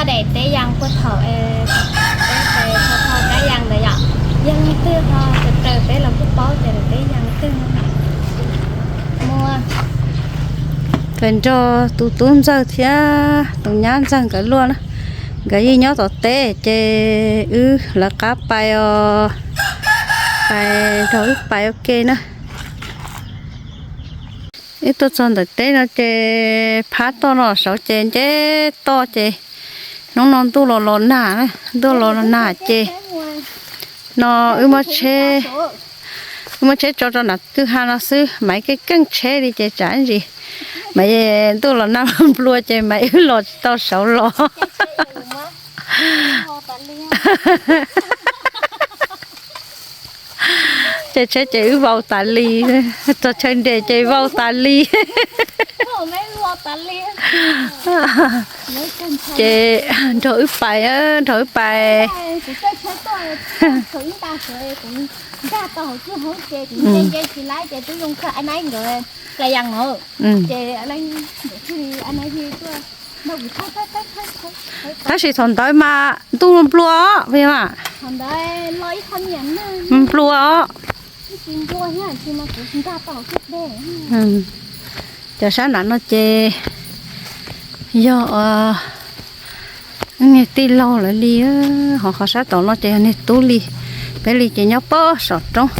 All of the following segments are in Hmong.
Daim teb yas puag thaum peb tho tho kab yas ntawd yom, yog leej twg ho raws raws peb los kuj paub tias daim teb yas twg no. Muaj pes nrog tus tub ntxawg thiab tus nyab ntxawg nkawd luaj na, nkawd yeej nyob tom teb ces wb lawv qab pais os, pais nrog wb pais ua ke na. Wb tuaj txog ntawm teb no ces phab toj no saud ces nce toj ces hnub no ntuj los los nag, ntuj los los nag ces no wb muab tsheb, wb muab tsheb tso rau nram kwj ha no xwb, Maiv keej keej tsheb li ces tsam ntsis Maiv ntuj los nag nplua ces Maiv wb los tsis tau saud los. Ces tsheb ces wb vau tas li, txog chaw nres ces vau tas li. Ces nrog wb pais, nrog wb pais. Tab sis thaum ntawd mas ntuj nplua os, nplua os. Cov sab nram no ces yog niag tij laug lawv li, ho qhov sab tom no ces yog niag tub li. Peb li ces nyob pob saum roob,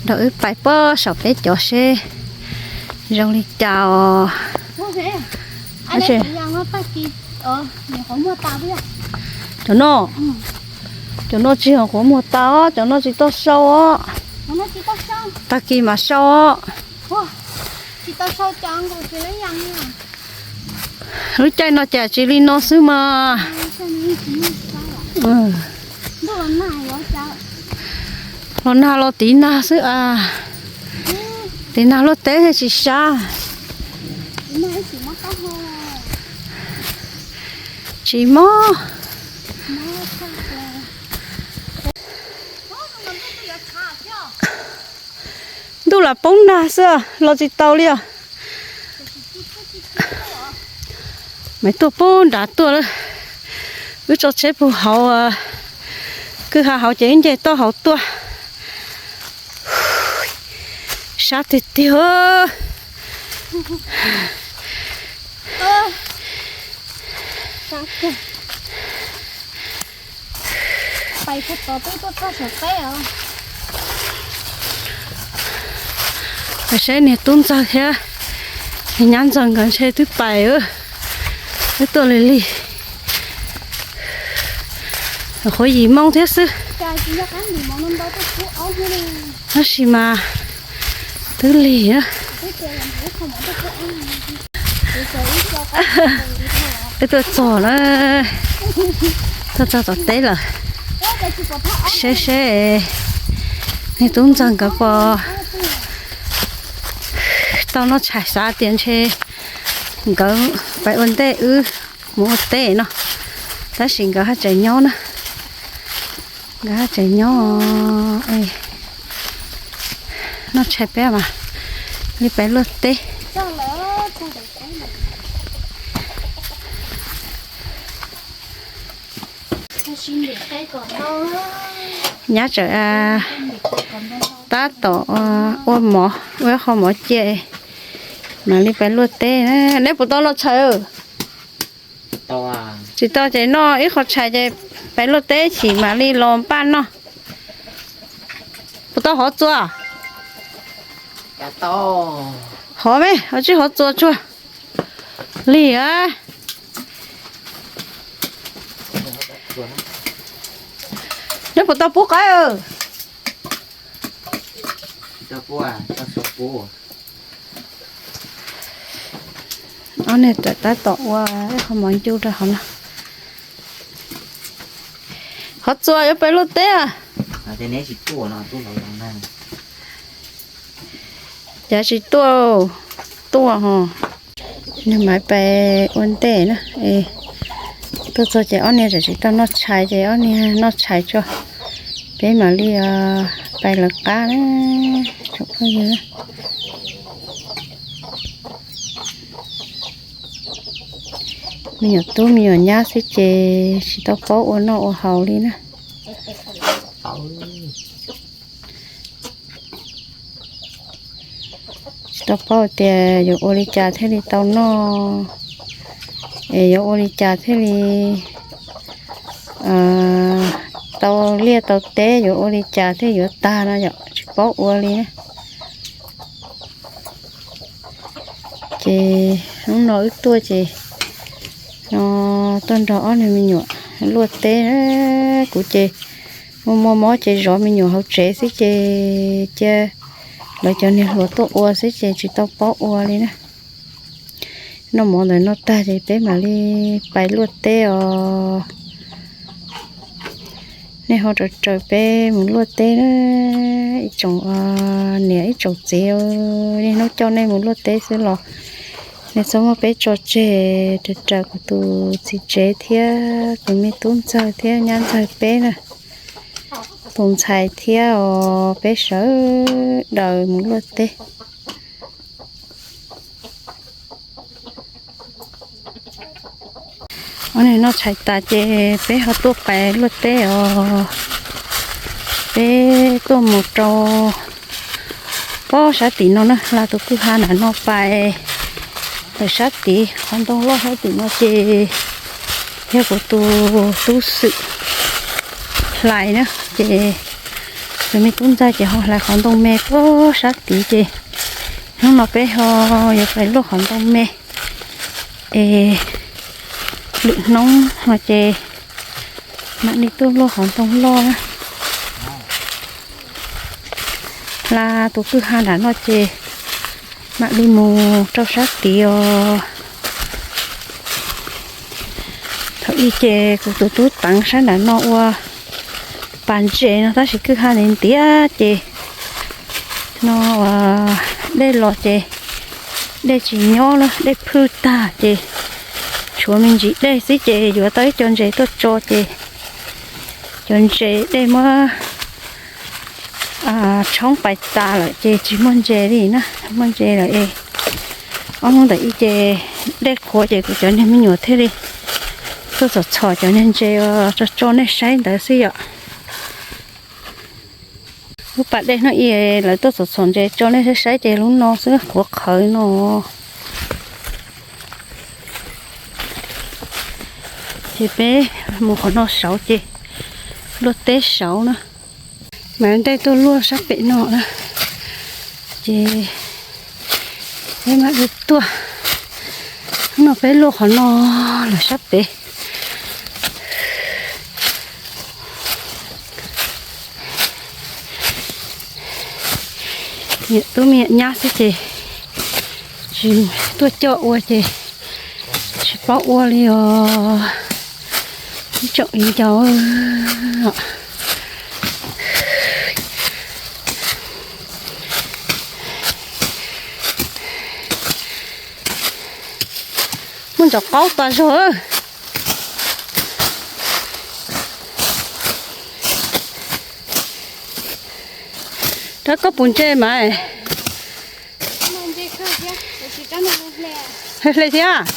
nrog wb pais pob saum peb cov seb zoo li cas os. Cov no, cov no tsis yog qhuav muag tas os, cov no tsis tau sau os. Tag kis mam sau os. Lub caij no cas tsis li no xwb mas. Los nag los tiv nag xwb as. Tiv nag luaj teb thiaj tsis sab. Tsis mob. Ntuj lam poob nag xwb los tsis tau li os. Maiv tuaj poob nrad tuaj lawm. Wb tso tsheb puag hauv kwj ha hauv ces wb nce toj hauv tuaj. Sab tiag tiag. Pais saib niag tub ntxawg thiab niag nyab ntxawg nkawd ntshe twb pais, twb tuaj lig lig. Qhuav yim moo thiab xwb. Tab sis mas twb lig. Wb tuaj txog na, tuaj txog tom teb lawm. Seb seb niag tub ntxawg nkawd puas tau noj tshais, xav tias ntshe nkawd pais ua ntej wb mus ua teb no, tab sis nkawd haj tseem nyob na. Nkawd haj tseem nyob, noj tshais peb mas li pais luaj teb. Nyab tseem tab tom ua mov, ua ib qho mov cia mam li pais luaj teb. Neb puas tau noj tshais? Tsis tau ces noj ib qho tshais ces pais luaj teb chim mam li los npaj noj. Puas tau hov txua? Hov me, hov tsij hov txua tsuag li a. Neb puas tau pub qaib? Ob niag tseem tab tom ua ib qho mov ncu rau hauv no. Hov txua yuav pais luaj teb a. Cas tsis tuaj, tuaj ho. Nws mam pais ua ntej na. Tuaj txog ces ob niag tseem tsis tau noj tshais ces ob niag noj tshais tso, peb mam li pais lawv qab na. Tsoom phooj ywg, Me nyuam tub me nyuam nyab xwb ces tsis tau paub ua noj ua haus li na. Tsis tau paub tias yuav ua li cas thiaj li tau noj, es yuav ua li cas thiaj li tau liaj tau teb, yuav ua li cas thiaj yuav tag no yom, tsis paub ua li na. Ces hnub no wb tuaj ces no tuaj nrog ob niag me nyuam luaj teb. Kuv ces muaj muaj mob ces zov me nyuam hauv tsev xwb ces cia lawv cov niag hluas tuaj ua xwb ces tsis tau paub ua li na. Noj mov ntawm no tag ces peb mam li pais luaj teb os. Nej ho raws raws peb mus luaj teb na, ib tsoom niam ib tsoom txiv, niaj hnub coj nej mus luaj teb xwb los nej txhob muab peb tso tseg. Raws raws kuv tus txiv tsev thiab tus me tub ntxawg thiab nyab ntxawg peb na, tus ntxhais thiab os, peb sawv daws mus luaj teb. Ob niag noj tshais tas ces peb ho tuaj pais luaj teb os. Peb tuaj mus rau pob sab tim no na, hla tus kwj ha nram no pais, pais sab tid qhov ntoo loj sab tim no ces yog kuv tus tub xwm hlais na, ces tus me tub ntxawg ces ho hlais qhov ntoo me pob sab tid ces hnub no peb ho yuav pais luaj qhov ntoo me es lwm hnub no ces mam li tuaj luaj qhov ntoo loj na. Hla tus kwj ha nram no ces mam li mus rau sab tid os. Thaum ub ces kuv tus tub teev sab nram no ua pas ntses no tab sis kwj ha ntiav ntiav ces no dej los ces dej tsis nyob lawm, dej phwj tag ces tshuav me ntsis dej xwb ces yuav tau ib co ntses tuaj tso ces cov ntses dej muab tshoob pais tas lawm ces tsis muaj ntses li na, muaj ntses lawm es ob hnub ntawm ib ces dej qhuav ces kuv cov niag me nyuam thiaj li tuaj txhom txhom cov niag ntses tso tso nej saib ntawd xwb yom. Lub pas dej hnub ib lawv tuaj txhom txhom ntses tso nej saib saib ces lub no xwb qhuav qhawv no. Ces peb mus qhov no saud ces luaj teb saud na. Mam ntej tuaj luaj sab pem no na. Ces peb mam li tuaj. Hnub no peb luaj qhov no lawm sab pem. Niam tub me nyuam nyab xwb ces tsis tuaj coj ua ces tsis paub ua li os. Ib tsoom viv ncaus, muaj ntsaum qaub tas zog. Rov koj pum ntses mas. Hle thiab.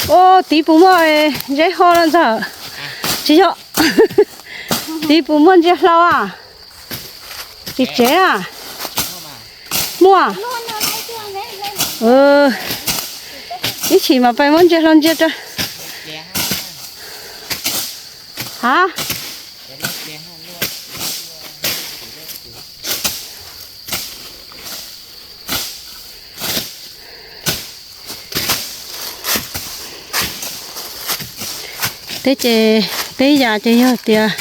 Ua tiv puas muaj ntses ho no ntxawm? Tsis yog. Tiv puas muaj ntses hlau a? Tsis tsev a? Muaj. Ib chim mas pais muab ntses hlau ntsia rau. Ha? Teb ces, teb yam ces yog tias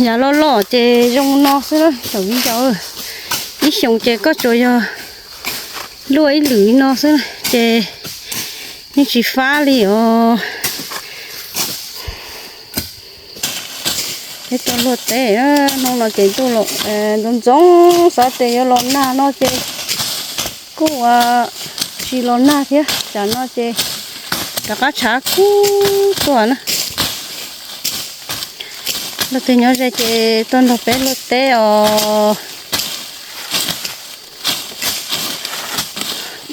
yam loj loj ces zoo no xwb tsoom viv ncaus. Ib xyoos ces koj tsuas yog luaj ib lwm no xwb ces yeej tsis fab li os. Peb tuaj luaj teb, hnub no ces ntuj los ntxoov ntxoov, xav tias yuav los nag no ces kuj tsis los nag thiab, tsam no ces rov qab tshav kub tuaj na. Leej twg nyob ze ces tuaj nrog peb luaj teb os.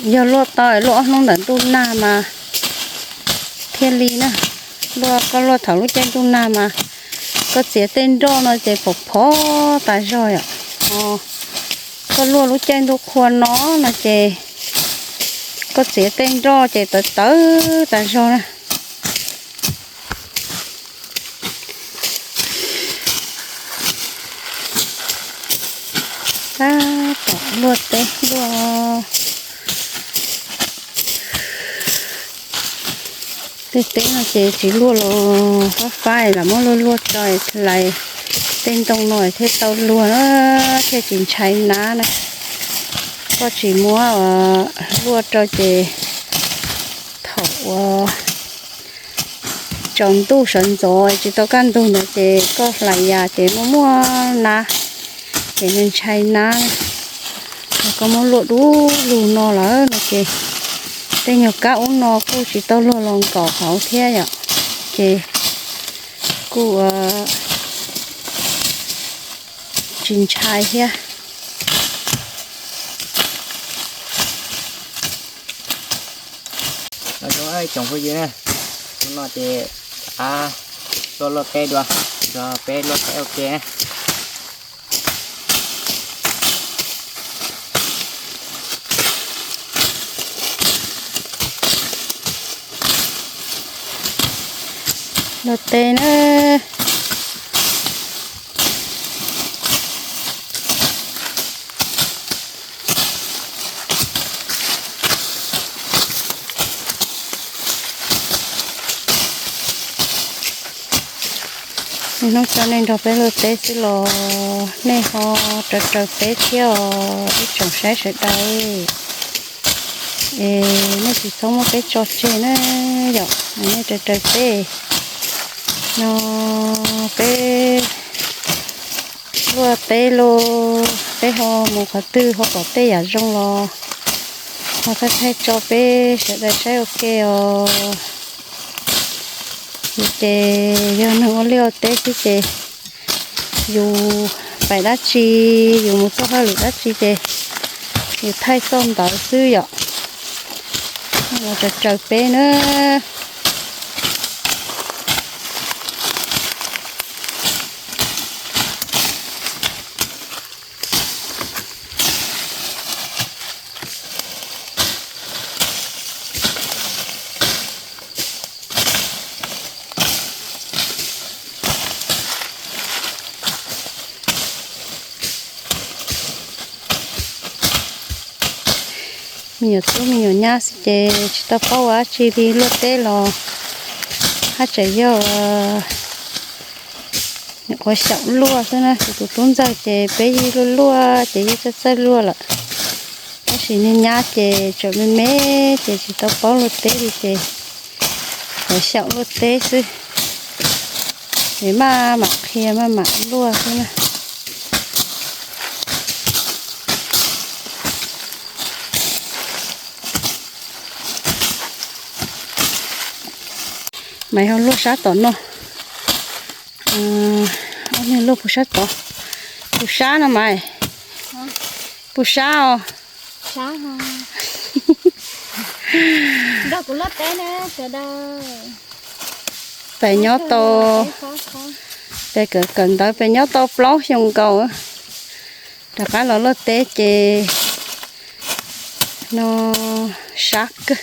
Yog luaj tau luaj ob hnub ntawm ntuj nag mas thiaj li na. Luaj, koj luaj thaum lub caij ntuj nag mas koj txiav tej nroj no ces phom phom tas zog yom. Koj luaj lub caij ntuj qhua no no ces koj txiav tej nroj ces tawv tawv tas zog na. Tab tom luaj teb luaj. Tej teb no ces tsis luaj los fab fab, lam muab luaj luaj tso, lais tej ntoo no thiaj tau luag na, thiaj tsis ntshai nab na. Koj tsis muab luaj rau ces thaum uas tsaus ntuj sawv ntxov tsis tau kaj ntug ntawd ces koj hlais yas ces muaj muaj nab, ces nws ntshai nab. Koj muab luaj dub lug no lawm no ces tej nyuag kab ub no kuj tsis tau luag los nkaum hauv thiab yom, ces kuj tsis ntshai thiab. Nyob zoo ib tsoom phooj ywg na, hnub no ces rov qab tuaj luaj teb dua, nrog peb luaj teb ua ke na. Luaj teb na. Niaj hnub coj nej nrog peb luaj teb xwb los nej ho raws raws peb thiab os ib tsoom saib sawv daws. Es nej tsis txhob muab peb tso tseg na yom, nej raws raws peb no, peb luaj teb los peb ho mus qhov twg ho pom tej yam zoo los ho thaij thaij tso peb sawv daws saib ua ke os. Ces yog neeg ua liaj ua teb xwb ces yus pais dab tsi, yus mus txoj hauj lwm dab tsi ces yus thaij xoj ntawd xwb yom. Los raws raws peb na. Me nyuam tub me nyuam nyab xwb ces tsis tau paub ua dab tsi li, luaj teb los haj tseem yog nyuam qhuav xyaum luaj xwb na. Tus tub ntxawg ces peb yeej luaj luaj ces yeej txawj txawj luaj lawm, tab sis niag nyab ces tseem me me ces tsis tau paub luaj teb li ces qhuav xyaum luaj teb xwb. Es maj mam qhia maj mam luaj xwb na. Maiv ho luaj sab tom no. Ob niag luaj puag sab tod. Puag sab no Maiv. Puag sab os. Pem nyob tau, pem kawm ntawv pem nyob tau plaub xyoo nkaus, rov qab los luaj teb ces no sab kawg.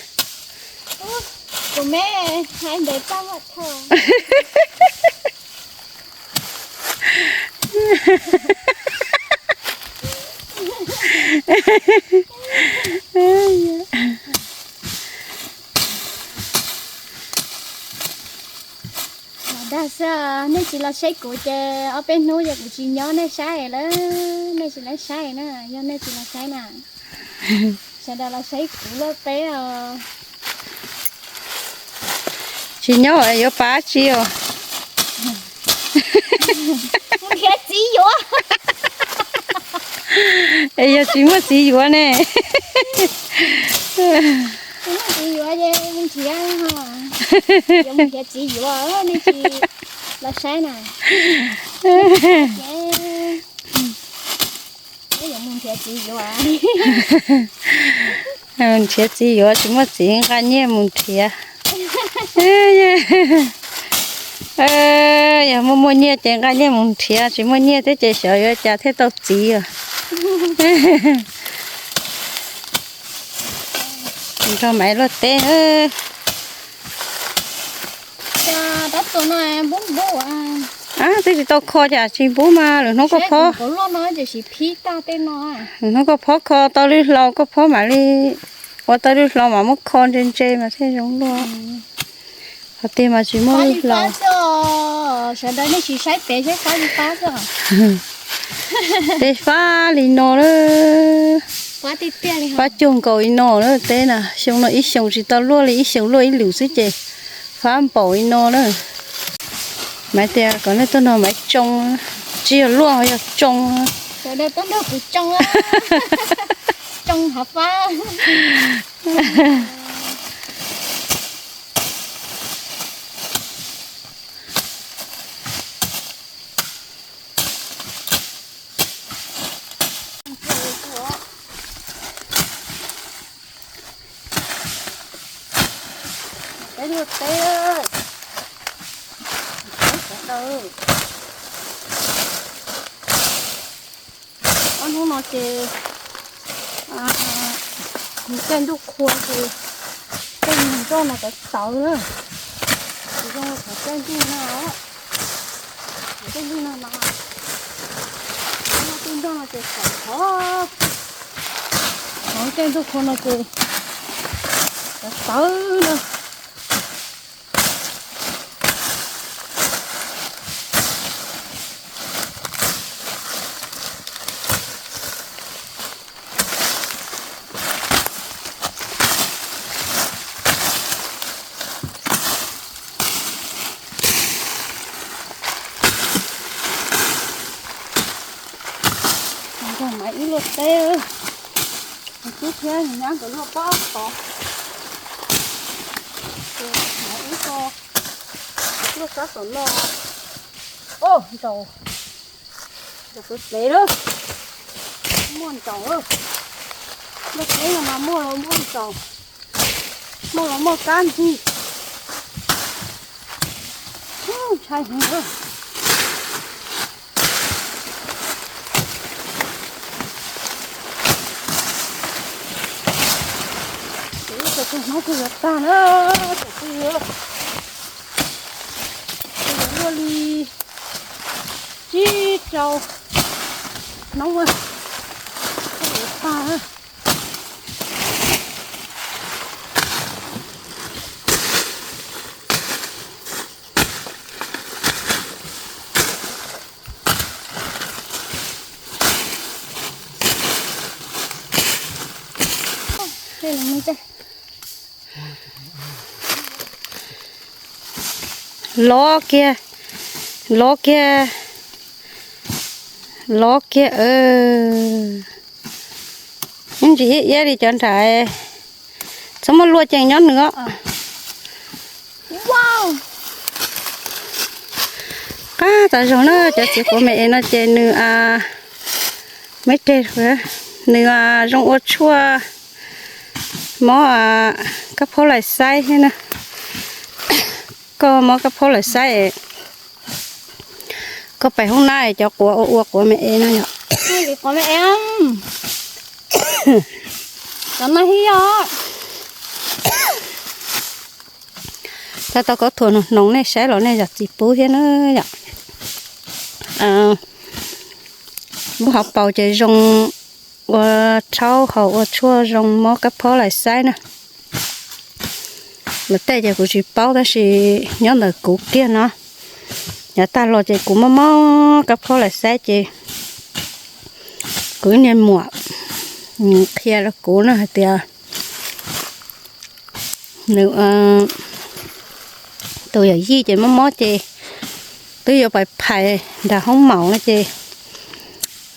Los dag xwb, nej tsis los saib kuv ces ob peb hnub ces kuv tsis nyob nej saib lawm, nej tsis los saib na, yog nej tsis los saib na. Sawv daws los saib kuv luaj teb os. Tsis nyob es yuav pab tsi os? Nrhiav txiv yuav. Es yog tsis muaj txiv yuav ne? Txiv yuav ces mus nrhiav, yuav mus nrhiav txiv yuav, nej tsis los saib na. Yuav mus nrhiav txiv yuav. Nrhiav txiv yuav tsis muaj txiv nqa nyiaj mus nrhiav. Yog muaj muaj nyiaj ces nqa nyiaj mus nrhiav, tsis muaj nyiaj thiab ces xyov yuav cas thiaj tau txiv os. Nrog Maiv luaj teb. Twb tsis tau kho cas tsis pub mas lwm hnub koj phob. Lwm hnub koj phob kho tau lwj hlau, koj phob mam li ua tau lwj hlau mas muab kho ntse ntse mas thiaj zoo luaj. Qhov tiag mas tsis muaj lwj hlau. Sawv daws nej sim saib pem saib fab li fab xwb. Teb fab li no lawm. Fab cuag nkaus li no lawm teb na, xyoo no ib xyoos tsis tau luaj li, ib xyoos luaj ib lwm xwb ces fab npaum li no lawm. Maiv tias kom nej tuaj nrog Maiv tsoo, tsis yog luaj, yog tsoo. Peb luaj teb, peb sawv daws. Ob hnub no ces nws caij ntuj qhua ces tej nroj no tawv tawv na, tsis zoo li thaum caij ntuj no. Thaum caij ntuj no mas tej nroj no ces tawv thov, thaum caij ntuj qhua no ces tawv tawv na. Nrog Maiv ib luaj teb, Tub thiab nyab nkawd luaj pob tod. Ces Maiv ib co luaj sab tom no. Oj, ntsaum, ntsaum plev plev lawm. Muaj ntsaum lawm. Luaj teb no mas muaj los muaj ntsaum, muaj los muaj kab nrig. Ntshai heev lawm. Ces ib co kawg hnub kuj yuav tag na, ces kuj yuav, kuj yuav luaj li tsib rau hnub kuj yuav tag. Lov kiag, lov kiag, lov kiag. Ib ntsis iab iab li cov nram, txhob muab luaj ceem nyob nws os. Qab tas zog na, cov txiv quav me es no ces nws, me reg, nws zoo ua tshuaj mob kab phaub lais xaib thiab na. Koj mob kab phaub lais xaib, koj pem hoob nab cov quav ua ua quav me es no yom. Tau tau kov thuam hnoos nej saib los nej zam txim pub thiab na yom. Lub hauv paus ces zoo ua rhaub haus ua tshuaj zoo mob kab phaub lais xaib na. Lawv tej ces kuv tsis paub tab sis nyob ntawm kuv kiag no, yav tag los ces kuv mob mob kab phaub lais xaib ces kuv ib niag muam qhia rau kuv na hais tias nws, tus yawm yij ces mob mob ces twb yuav pais phais nram hoob maum no ces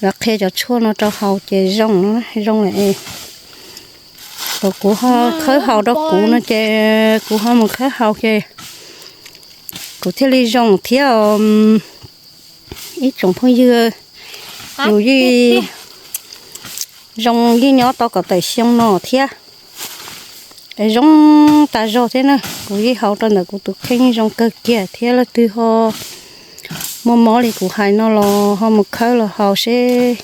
lawv qhia cov tshuaj no rau haus ces zoo, zoo lawm. Thaum kuv ho khawb haus rau kuv no ces kuv ho mus khawb haus ces kuv thiaj li zoo thiab. Ib tsoom phooj ywg, yus yeej zoo yeej nyob tau kom tawm xyoo no thiab. Es zoo tas zog thiab na, kuv yeej haus rau ntawm kuv tus kheej zoo kawg kiag thiab. Leej twg ho muaj mob li kuv hais no los ho mus khawb los haus seb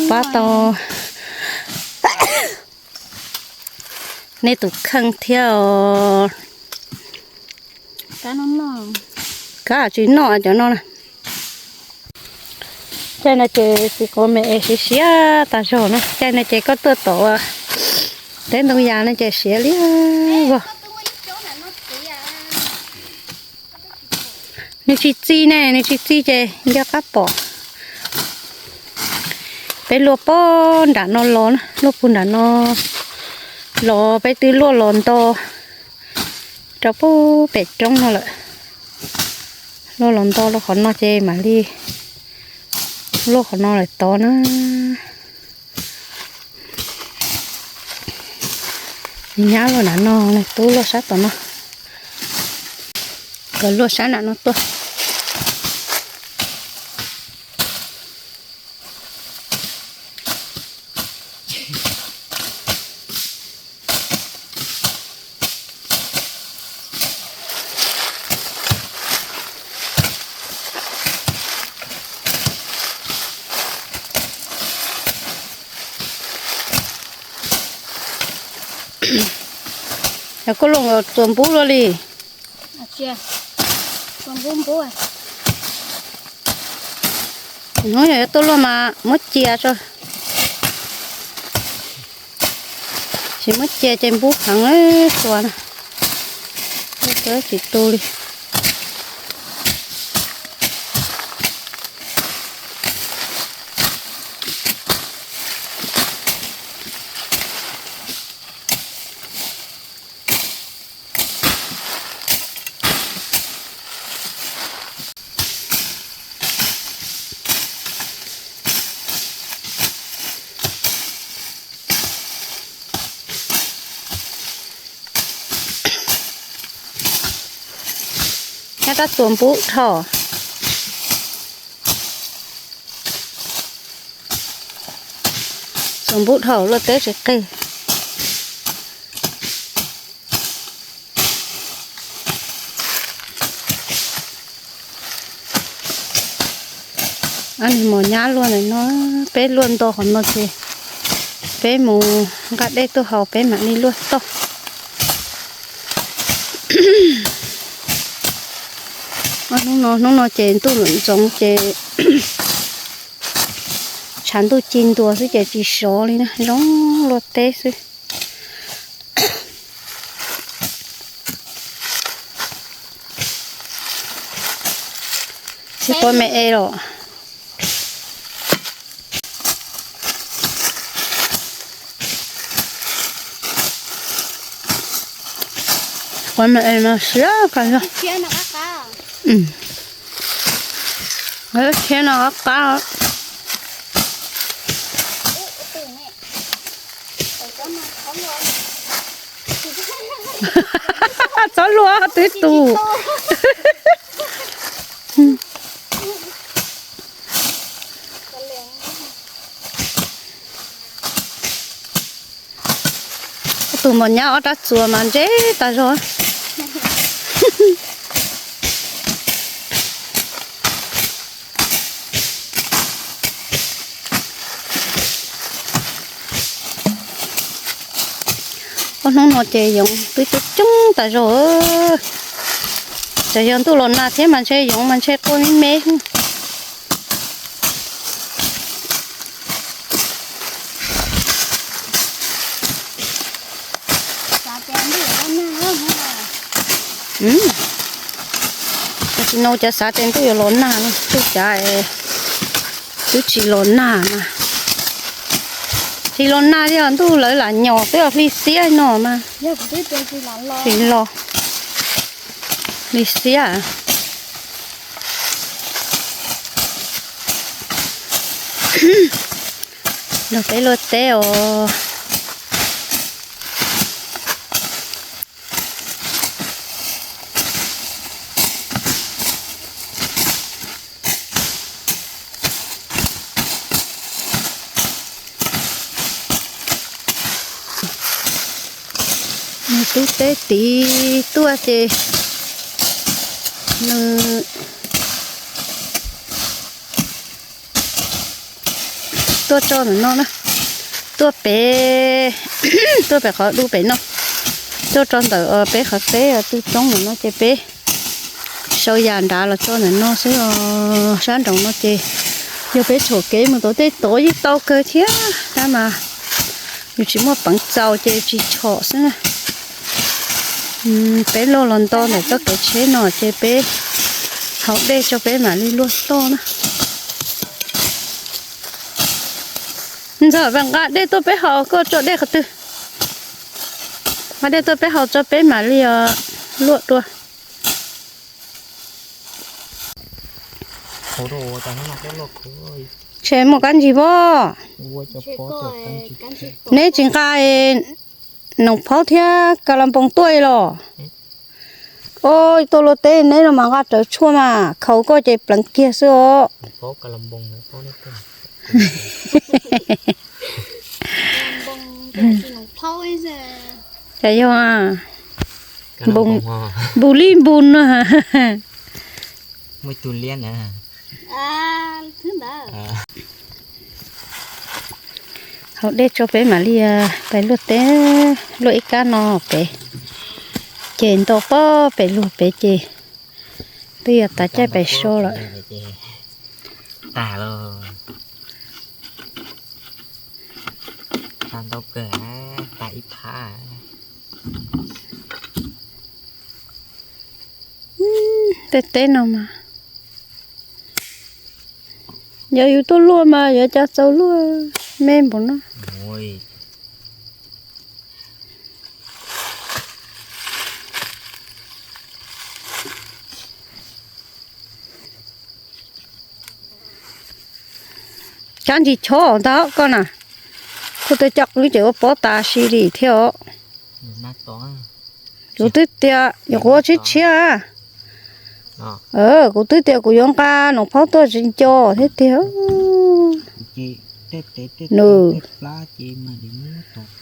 pab tau nej tus kheej thiab os. Kab tsis noj cov no na. Caij no ces txiv quav me es siav siav tas zog na. Caij no ces koj tuaj tom teb ntoo yas no ces siav liab vog. Nws tsis txi ne, nws tsis txi ces nco qab pom. Peb luaj pog nram no los na, luaj puag nram no los, peb twb luaj los nto rau puag pem roob no lawm. Luaj los nto rau qhov no ces mam li luaj qhov no lawm tod na. Nyab luaj nram no, tub luaj sab tom no, nkawd luaj sab nram no tuaj. Yog koj luaj txuas npub luaj li. Hnub yog yuav tuaj luaj mas muab cia tso. Tsis muab cia ces npub heev txuas na, tsis tu li. Nyob rab txuas npub dhau. Txuas npub dhau luaj teb tsis qig. Ob niag mos nyab luaj ntawm no, peb luaj nto qhov no ces peb mus nqa dej tuaj haus peb mam li luaj toj. Hnub no, hnub no ces ntuj lawm ntxoov ces tshav ntuj ci ntua xwb ces tsis sov li na, zoo luaj teb xwb. Tsis quav me es los. Quav me es mas siab kawg li. Tshiab no qab qab. Txhob luaj twb tus. Tus mos nyab ob rab txuas mas ntse tas zog. Ob hnub no ces yoov twb coob coob tas zog. Txawm yog ntuj los nag thiab mas ntshe yoov mas ntshe quaj me me. Tam sim no cas xav tias ntuj yuav los nag no, twb cas twb tsis los nag na. Tsis los nag thiab ntuj lawv lam nyos twb yog hli xiab no mas. Tsis los hli xiab. Los peb luaj teb os. Nws tub teb tid tuaj ces nws tuaj tso ntawm no na, tuaj pem, tuaj pem qhov dub pem no, tuaj tso ntawm peb qhov teb twg roob ntawm no ces peb sau yas nrad los tso ntawm no xwb os. Sab nraud no ces yog peb tshom kev mus tom tej tod yeej tau kawg thiab, tab mas yus tsis muaj peev txaus ces tsis tshom xwb na. Peb luaj los nto ntawm txoj kev tsheb no ces peb haus dej tso peb mam li luaj toj na. Ntxawm, nqa dej tuaj peb haus, koj tso dej qhov twg? Nqa dej tuaj peb haus tso peb mam li luaj dua. Tshem muaj kab ntsig pob. Neb tsis nqa noom phaub thiab ka la npoo tuaj los? Oj, tuaj luaj teb neb los mas nqa rawv tshuaj mas khaus koj ces pleev kiag xwb os. Cas yog npus li npus no. Haus dej tso peb mam li pais luaj teb, luaj ib kab no pem, ces nto pob pem lug pem ces twb yog tas caij pais so lawm. Tas lawm. Tas ntau kawg, tas ib phab. Tej teb no mas yog yus tuaj luaj mas yuav cas txaus luaj, me npaum no. Kab ntsig chob ntag koj na, koj twb coj qwb ces ua pob tas si li thiab os. Kuv twb tias yog kuv ua tshiab tshiab, kuv twb tias kuv yuav nqa noom phaub tuaj tsis nco thiab tiag. Nws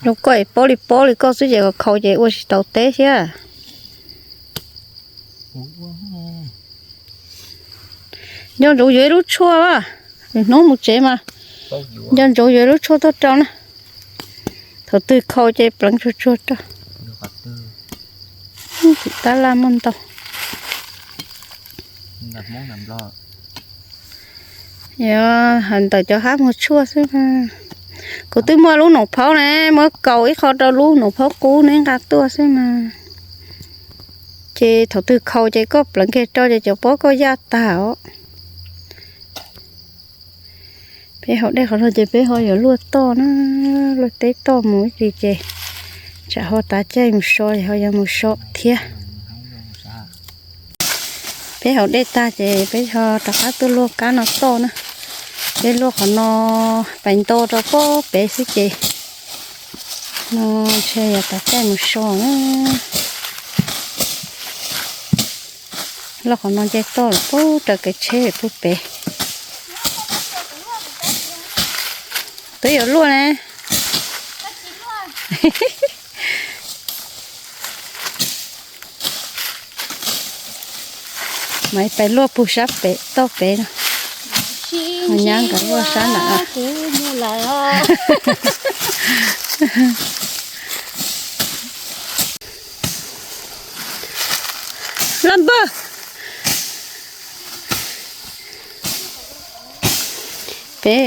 zoo koj es pob li pob li koj xwb ces khaus ces ua tsis tau teb thiab. Nco ntsoov yuav ib lub tshuaj, hnub mus tsev mas nco ntsoov yuav ib lub tshuaj tuaj rau na. Thaum twg khaus ces pleev tsuag tsuag rau. Tab laj muaj ntau. Yog hais ntawm cov hab muag tshuaj xwb. Kuv twb muaj lub noom phaub ne, muab kaus ib qho rau lub noom phaub qub neb nqa tuaj xwb mas. Ces thaum twg khaus ces koj pleev kiag rau ces cov pob koj yaj tag os. Peb haus dej qhov no ces peb ho yuav luaj toj na, luaj teb toj mus ib pliag ces tsam ho tav caij mus so ces ho yuav mus so thiab. Peb haus dej tag ces peb ho rov qab tuaj luaj kab no toj na. Peb luaj qhov no pais nto rau pob pem xwb ces no ntshe yog tav caij mus so na. Luaj qhov no nce toj lawm pub raws kev tsheb pub pem. Twb yuav luaj ne. Mas pais luaj pug sab pem toj pem no. Nyab nkawd luaj sab nram. Laj npawg, peb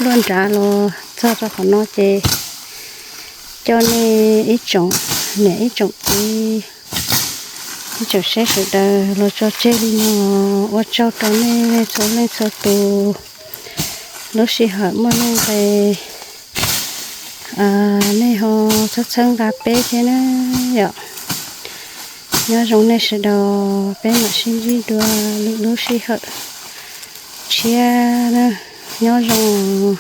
luaj nrad los txog rau qhov no ces coj nej ib tsoom niam ib tsoom txiv ib tsoom saib sawv daws los tso tseg li no. Ua tsaug rau nej txhua leej txhua tus. Lub sij hawm muaj nuj nqis, nej ho txhawb txhawb nqa peb thiab na yom. Nyob zoo nej sawv daws, peb mam sib ntsib dua lwm lub sij hawm tshiab na. Nyob zoo.